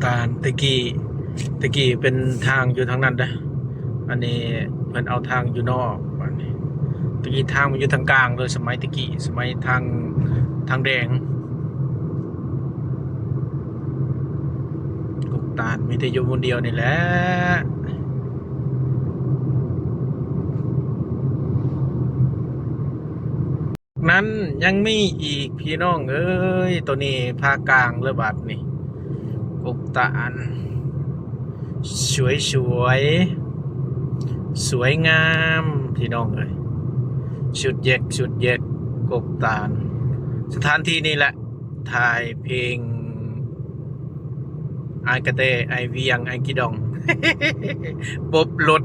ການແຕ່ກີ້ ແຕ່ກີ້ເປັນທາງຢູ່ທາງນັ້ນເດ້ ອັນນີ້ເພິ່ນເອົາທາງຢູ່ນອກ ບາດນີ້ ແຕ່ກີ້ທາງມັນຢູ່ທາງກາງເລີຍ ສະໄໝແຕ່ກີ້ ສະໄໝທາງ ທາງແດງ. ກົກຕານມີແຕ່ຢູ່ຄົນດຽວນີ້ແຫຼະ. ນັ້ນຍັງມີອີກພີ່ນ້ອງເອີຍ ໂຕນີ້ພາກາງເລີຍບາດນີ້ ກົກຕານ ສວຍໆ ສວຍງາມພີ່ນ້ອງເອີຍ ສຸດເຢັກ ສຸດເຢັກ ກົກຕານ ສະຖານທີ່ນີ້ແຫຼະ ຖ່າຍເພງ ອາຍກະແຕ ອາຍວຽງ ອາຍກິດອງ ບົບລົດ.